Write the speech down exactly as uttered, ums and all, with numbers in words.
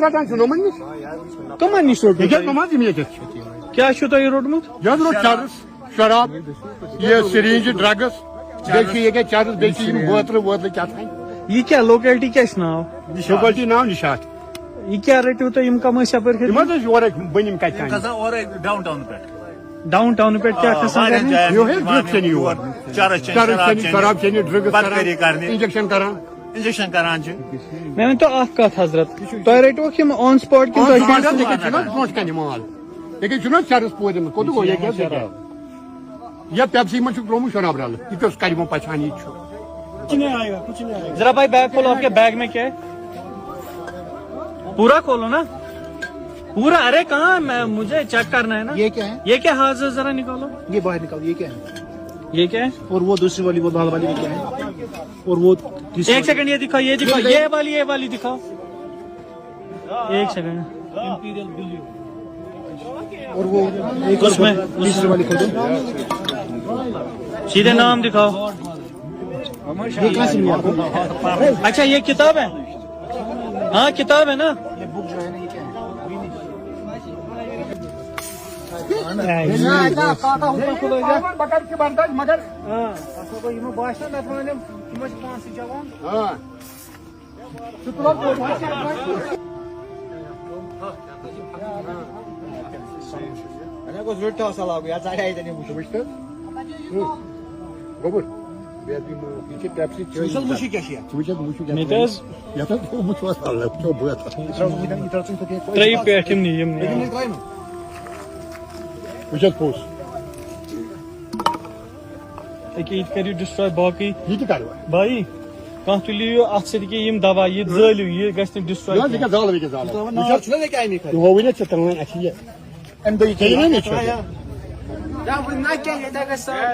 رٹان چھُ نوٚمَن نِش۔ کٕمَن نِش روٚٹمُت ییٚتہِ حظ تۄہہِ؟ نوٚمَن یِم ییٚتہِ چھِ۔ کیٛاہ چھُو تۄہہِ روٚٹمُت؟ یہِ حظ روٚٹ چرٕس، شراب، یہِ سِرینٛج، ڈرگس، بیٚیہِ چھُ ییٚکیٛاہ چرٕس، بیٚیہِ چھِ یِم بٲتلہٕ وٲتلہٕ کیٛاہ تام۔ یہِ کیٛاہ، لوکیلٹی کیٛاہ چھِ ناو؟ لوکیلٹی ناو نِشاط۔ یہِ کیٛاہ رٔٹِو تُہۍ، یِم کَم ٲسۍ یَپٲرۍ یِم کھٔتۍ؟ حظ ٲسۍ یورَے بٔنِم کَتہِ تام۔ کھسان اورَے ڈاوُن ٹاوُن پٮ۪ٹھ۔ ڈاوُن ٹاوُن پٮ۪ٹھ کیٛاہ آ، کھسان واریاہَن کرنہِ؟ جایَن یِہوٚے یِوان ڈرٛگ چیٚنہِ یور۔ یور۔ چرس چیٚنہِ، چرس شراب چیٚنہِ، چیٚنہِ، ڈرٛگٕس بَتہٕ کران، کٔری کرنہِ۔ اِنجَکشَن کران۔ اِنجَکشَن کران چھِ۔ مےٚ ؤنۍ تو اَکھ کَتھ حضرت، تۄہہِ رٔٹوکھ یِم آن سپاٹ کِنہٕ آن تۄہہِ چھُو سپاٹ حظ ییٚکیٛاہ چھُنہٕ حظ برونٛٹھ کَنہِ مال؟ ییٚکیٛاہ چھُنہٕ حظ چرس پورِ منٛز، کوٚت گوٚو ییٚکیٛاہ حظ ییٚکیٛاہ؟ یا پیپسی منٛز چھُکھ ترٛوومُت شراب رَلہٕ، یہِ کُس کَرِ وۄنۍ پَژھان یہِ چھُ؟ कुछ नहीं आएगा, कुछ नहीं आएगा। जरा भाई बैग खोलो, आपके बैग में क्या है? पूरा खोलो ना, पूरा। अरे कहाँ, मैं, मुझे चेक करना है ना। ये क्या है? ये क्या हाथ से जरा निकालो। ये बाहर निकालो, ये क्या है? ये क्या है? और वो दूसरी वाली, वो लाल वाली, वो क्या है? और वो तीसरी एक वाली? सेकंड, ये दिखाओ, ये दिखाओ, ये ये वाली, ये वाली दिखाओ। एक सेकंड। और वो एक और उसमें, खोलो, तीसरी वाली खोलो। सीधे नाम दिखाओ। ये कहाँ से मिला आपको? अच्छा, ये किताब है? हाँ, किताब है ना? ये बुक जो है ना, ये क्या है? مگر ژٕ تُل حظ پانسٕے جوان۔ اَنے گوٚژھ رٔٹۍ تھاو سا لاگُن، یا ژَلہِ اَتہِ نہٕ وٕچھُن۔ وٕچھ تہٕ۔ ہُہ۔ گوٚبُر۔ بیٚیہِ اَتھ بیٚیہِ مٲ-، یہِ چھِ پیپسی چٲنۍ۔ وٕچھ حظ، مُشُک کیٛاہ چھِ یَتھ؟ وٕچھ حظ، مُشُک کیٛاہ مےٚ تہِ حظ۔ یَتھ حظ گوٚو مُشُک اَتھ تَل، وٕچھو بہٕ اَتھ۔ یہِ ترٛاو، یہِ ترٛاو، یہِ ترٛاو ژٕ یِتھَے پٲٹھۍ۔ ترٛٲیِو پٮ۪ٹھ یِم نہٕ، یِم نہٕ۔ یہِ ترٛاوِ نہٕ۔ وٕچھ حظ پوٚز۔ أکیٛاہ یہِ تہِ کٔرِو ڈِسٹرٛاے باقٕے۔ یہِ تہِ کَرو۔ بایی، کانٛہہ تُلِو یہِ اَتھ سۭتۍ کہِ یِم دَوا، یہِ زٲلِو، یہِ گژھِ نہٕ ڈِسٹرٛاے نہ، یہِ کینٛہہ۔ کیٛاہ زالو، یہِ کیٛاہ زالو؟ یہِ ترٛاوان نار چھُنہ یہِ کیٛاہ اَمی خٲطرٕ؟ یہِ ہووُے نہ ژےٚ ترٛاوان اَسہِ یہِ۔ اَمہِ دۄہ یہِ ژےٚ یہِ نہ مےٚ چھُ۔ نہ، وۄنۍ نہ کینٛہہ، ییٚتہِ گژھِ سا۔